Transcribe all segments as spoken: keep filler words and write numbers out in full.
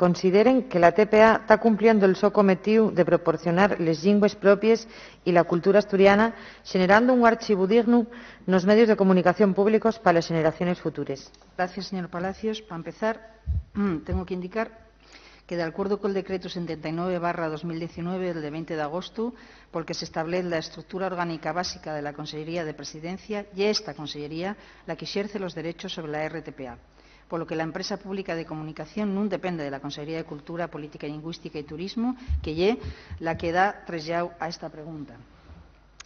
consideren que la T P A ta cumpliendo'l so cometíu de proporcionar les llingües propies y la cultura asturiana, xenerando un archivu dignu nos medios de comunicación públicos pa les xeneraciones futures. Gracias, señor Palacios. Pa empezar, tengo que indicar que, de acuerdo col decretu setenta y nueve barra dos mil diecinueve, del de veinte d'agostu, pol que s'establez la estructura orgánica básica de la Consellería de Presidencia, ye esta Consellería la que exerce los derechos sobre la R T P A, polo que la empresa pública de comunicación nun depende de la Consellería de Cultura, Política Llingüística y Turismu, que ye la que da treslláu a esta pregunta.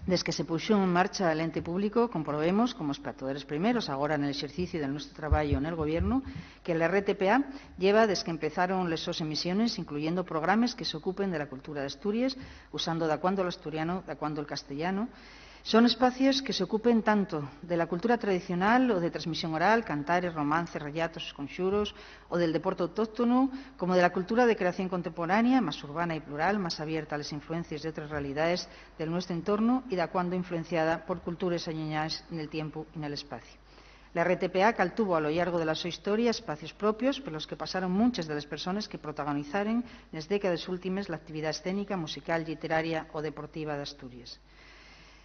Desque se puxo en marcha l'ente público, comprobemos, como espectadores primeros, agora nel exerciciu del nuestru trabayu nel Gobiernu, que la R T P A lleva desque empezaron les sos emisiones incluyendo programes que s'ocupen de la cultura d'Asturies, usando dacuando l'asturianu, dacuando el castellanu. Son espacios que s'ocupen tanto de la cultura tradicional o de transmisión oral, cantares, romances, rellatos, conxuros, o del deporte autóctonu, como de la cultura de creación contemporánea, más urbana y plural, más abierta a les influencies d'otres realidaes del nuestru entornu y dacuando influenciada por cultures alluñaes nel tiempu y nel espaciu. La R T P A caltuvo a lo llargo de la so historia espacios propios pelos que pasaron munches de les persones que protagonizaren nes décades últimes l'actividá escénica, musical, lliteraria o deportiva d'Asturies.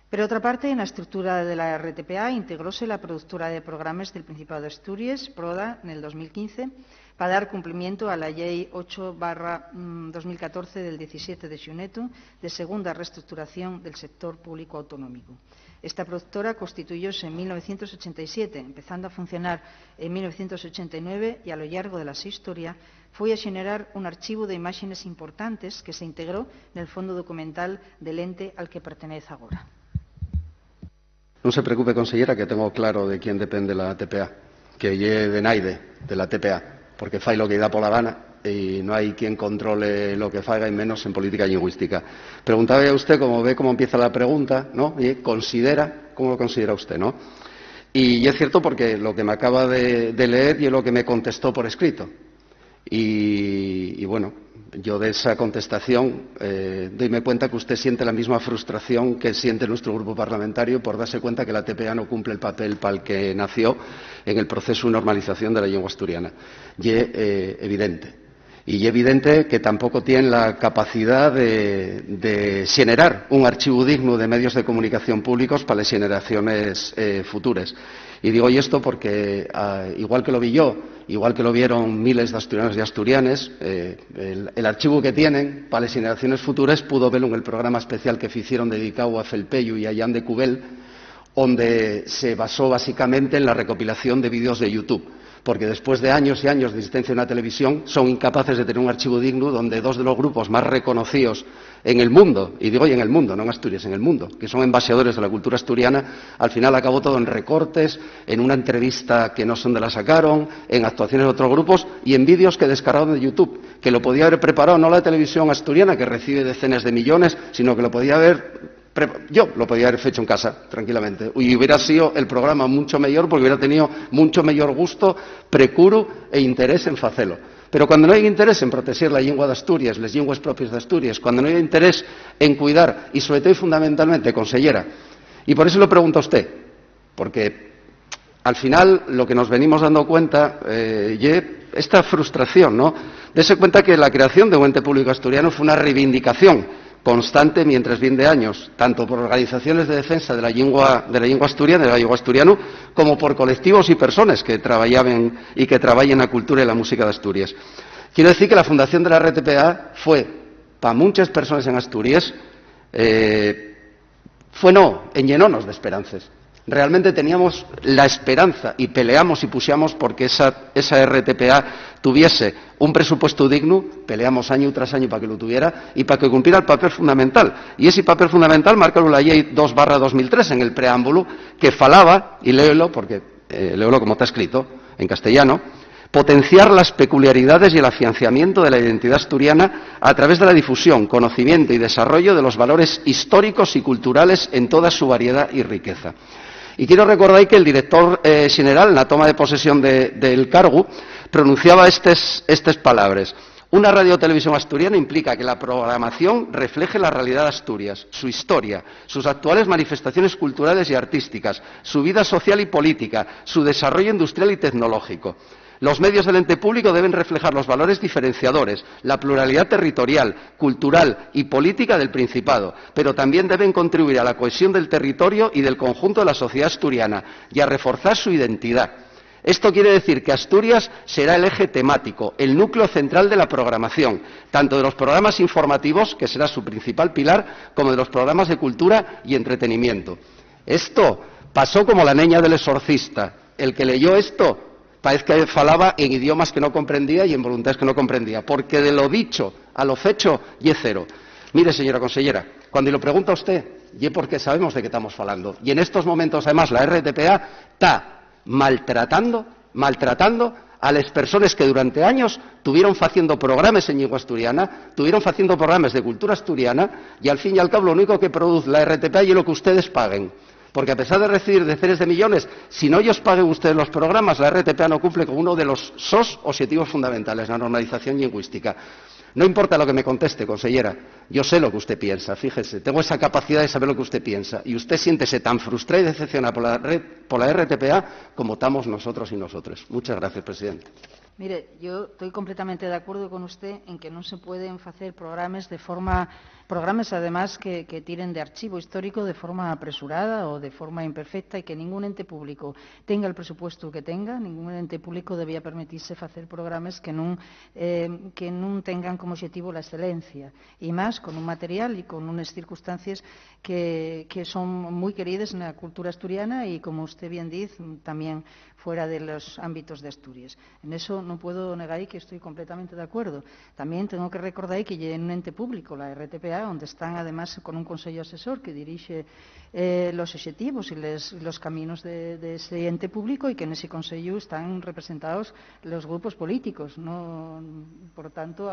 Per otra parte, na estructura de la R T P A integróse la productora de programes del Principáu d'Asturies, Proda, nel dos mil quince, pa dar cumplimientu a la Llei ocho barra dos mil catorce del diecisiete de xunetu de segunda reestructuración del sector públicu autonómicu. Esta productora constituyóse en mil novecientos ochenta y siete, empezando a funcionar en mil novecientos ochenta y nueve, y a lo llargo de la so historia foi a xenerar un archivu d'imáxenes importantes que se integró nel fondu documental del ente al que pertenez agora. Nun se preocupe, consellera, que tengo claro de quién depende la T P A, que ye de naide, de la T P A, porque fai lo que-y da pola gana y no hai quien controle lo que faiga, y menos en política llingüística. Preguntáballe a usté, como ve cómo empieza la pregunta, ¿no? Y considera, ¿cómo lo considera usté, no? Y ye cierto, porque lo que m'acaba de, de leer ye lo que me contestó por escrito. Y, y, bueno, yo de esa contestación, eh, doime cuenta que usté siente la misma frustración que siente nuestro grupo parlamentario por darse cuenta que la T P A no cumple el papel pal que nació en el proceso de normalización de la lengua asturiana. Ye, eh, evidente. Y ye evidente que tampoco tien la capacidá de, de xenerar un archivu dignu de medios de comunicación públicos pa les xeneraciones, eh, futures. Y digo esto porque, ah, igual que lo vi yo, igual que lo vieron miles d'asturianos y asturianes, eh, el, el archivu que tienen pa les xeneraciones futures pudo velo en el programa especial que ficieron dedicáu a Felpeyu y a Llan de Cubel, onde se basó básicamente en la recopilación de vídeos de YouTube, porque después de años y años de existencia de una televisión, son incapaces de tener un archivo digno donde dos de los grupos más reconocidos en el mundo, y digo y en el mundo, no en Asturias, en el mundo, que son embaxadores de la cultura asturiana, al final acabó todo en recortes, en una entrevista que no sé dónde la sacaron, en actuaciones de otros grupos y en vídeos que descargaron de YouTube, que lo podía haber preparado no la televisión asturiana, que recibe decenas de millones, sino que lo podía haber pre-, yo lo podía haber fecho en casa, tranquilamente, y hubiera sido el programa mucho mellor, porque hubiera tenido mucho mellor gusto, precuru e interés en facelo. Pero cuando no hai interés en protexer la llingua d'Asturias, les llingües propies d'Asturias, cuando no hai interés en cuidar, y sobre todo y fundamentalmente, consellera, y por eso lo pregunto a usté, porque al final lo que nos venimos dando cuenta, eh, ye esta frustración, ¿no? Dese cuenta que la creación de un ente público asturiano fue una reivindicación constante mientres veinte años, tanto por organizaciones de defensa de la llingua, de la llingua asturiana, del gallego asturiano, como por colectivos y personas que trabajaban y que trabajan la cultura y la música de Asturias. Quiero decir que la fundación de la R T P A fue, pa munches personas en Asturias, eh, fue no, enllenónos d'esperances. Realmente teníamos la esperanza y peleamos y puxamos porque esa, esa R T P A tuviese un presupuestu dignu, peleamos añu tras añu pa que lo tuviera y pa que cumpliera el papel fundamental. Y esi papel fundamental márcalo la Llei dos barra dos mil tres en el preámbulo, que falaba, y léelo, porque, eh, léelo como ta escrito, en castellano, potenciar las peculiaridades y el afianciamiento de la identidad asturiana a través de la difusión, conocimiento y desarrollo de los valores históricos y culturales en toda su variedad y riqueza. Y quiero recordar que el director, eh, xeneral, na toma de posesión de, del cargu, pronunciaba estes, estes palabres: "Una radio televisión asturiana implica que la programación refleje la realidad de Asturias, su historia, sus actuales manifestaciones culturales y artísticas, su vida social y política, su desarrollo industrial y tecnológico". Los medios del ente público deben reflejar los valores diferenciadores, la pluralidad territorial, cultural y política del Principado, pero también deben contribuir a la cohesión del territorio y del conjunto de la sociedad asturiana y a reforzar su identidad. Esto quiere decir que Asturias será el eje temático, el núcleo central de la programación, tanto de los programas informativos, que será su principal pilar, como de los programas de cultura y entretenimiento. Esto pasó como la neña del exorcista. El que leyó esto, parece que falaba en idiomas que no comprendía y en voluntades que no comprendía, porque de lo dicho a lo fecho, ye cero. Mire, señora consellera, cuando lo pregunta usted, ye porque sabemos de qué estamos falando. Y en estos momentos, además, la R T P A está maltratando, maltratando a las personas que durante años tuvieron haciendo programas en lengua asturiana, tuvieron haciendo programas de cultura asturiana, y al fin y al cabo lo único que produce la R T P A es lo que ustedes paguen. Porque a pesar de recibir decenas de millones, si no ellos paguen ustedes los programas, la R T P A no cumple con uno de los sos objetivos fundamentales, la normalización lingüística. No importa lo que me conteste, consellera, yo sé lo que usted piensa, fíjese, tengo esa capacidad de saber lo que usted piensa, y usted siéntese tan frustrada y decepcionada por la, red, por la R T P A como estamos nosotros y nosotros. Muchas gracias, presidente. Mire, yo estoy completamente de acuerdo con usted en que no se pueden hacer programas de forma programas, además, que, que tiren de archivo histórico de forma apresurada o de forma imperfecta y que ningún ente público tenga el presupuesto que tenga, ningún ente público debía permitirse hacer programas que no, eh, que no tengan como objetivo la excelencia, y más con un material y con unas circunstancias que, que son muy queridas en la cultura asturiana y, como usted bien dice, también fuera de los ámbitos de Asturias. En eso no puedo negar que estoy completamente de acuerdo. También tengo que recordar que ye un ente público, la R T P A, donde están además con un consejo asesor que dirige eh, los objetivos y les, los caminos de, de ese ente público y que en ese consejo están representados los grupos políticos. No, por tanto,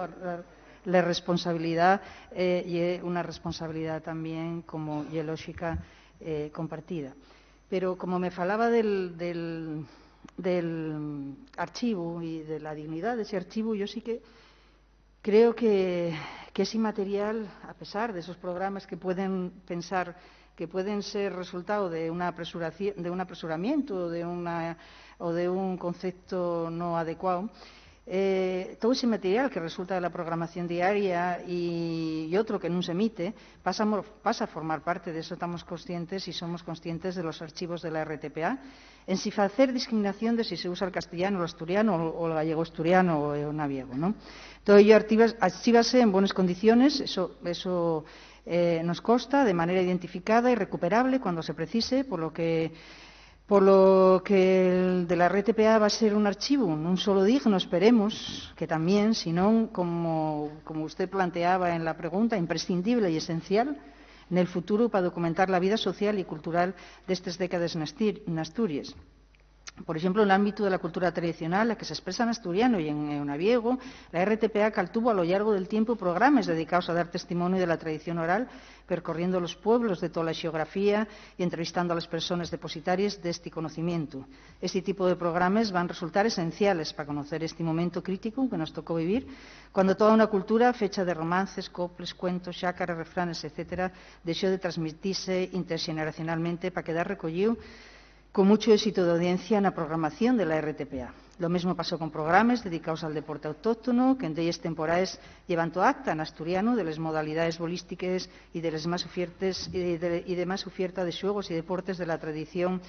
la responsabilidad eh, y una responsabilidad también, como y lógica, eh, compartida. Pero como me falaba del, del, del archivo y de la dignidad de ese archivo, yo sí que creo que, que ese material, a pesar de esos programas que pueden pensar que pueden ser resultado de, una apresuraci- de un apresuramiento o de, una, o de un concepto no adecuado, eh, todo ese material que resulta de la programación diaria y, y otro que no se emite pasa, pasa a formar parte de eso, estamos conscientes y somos conscientes de los archivos de la R T P A, en si facer discriminación de si se usa el castellano, el asturiano o el gallego asturiano o el naviego, ¿no? Todo ello archívase en buenas condiciones, eso, eso eh, nos consta, de manera identificada y recuperable cuando se precise, por lo que por lo que el de la R T P A va a ser un archivo non solo digno, esperemos que también, sino, como, como usted planteaba en la pregunta, imprescindible y esencial en el futuro para documentar la vida social y cultural de estas décadas en Asturias. Por exemplo, en l'ámbitu de la cultura tradicional, la que se expresa n'asturiano y en, en naviego, la R T P A caltuvo a lo llargo del tiempo programes dedicaos a dar testimonio de la tradición oral, percorriendo los pueblos de tola xeografía y entrevistando a les persones depositaries d'esti conocimientu. Esti tipu de programes van resultar esenciales pa conocer esti momentu críticu que nos tocó vivir, cuando toda una cultura, fecha de romances, coples, cuentos, xácares, refranes, etcétera, dexó de transmitise interxeneracionalmente pa quedar recollíu con mucho éxito d'audiencia na programación de la R T P A. Lo mesmo pasó con programes dedicaos al deporte autóctono, que en delles temporaes llevan to acta n'asturianu de les modalidaes bolístiques y de les más ufiertes y de, y de más ufierta de xuegos y deportes de la tradición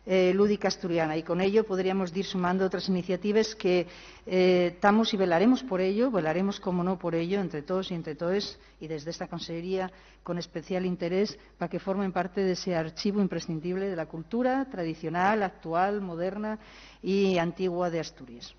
eh, lúdica asturiana. Y con ello podríamos dir sumando otras iniciatives que eh, tamos y velaremos por ello, velaremos, como no, por ello entre todos y entre todes, y desde esta consellería con especial interés, pa que formen parte d'ese archivu imprescindible de la cultura tradicional, actual, moderna y antigua de Asturias.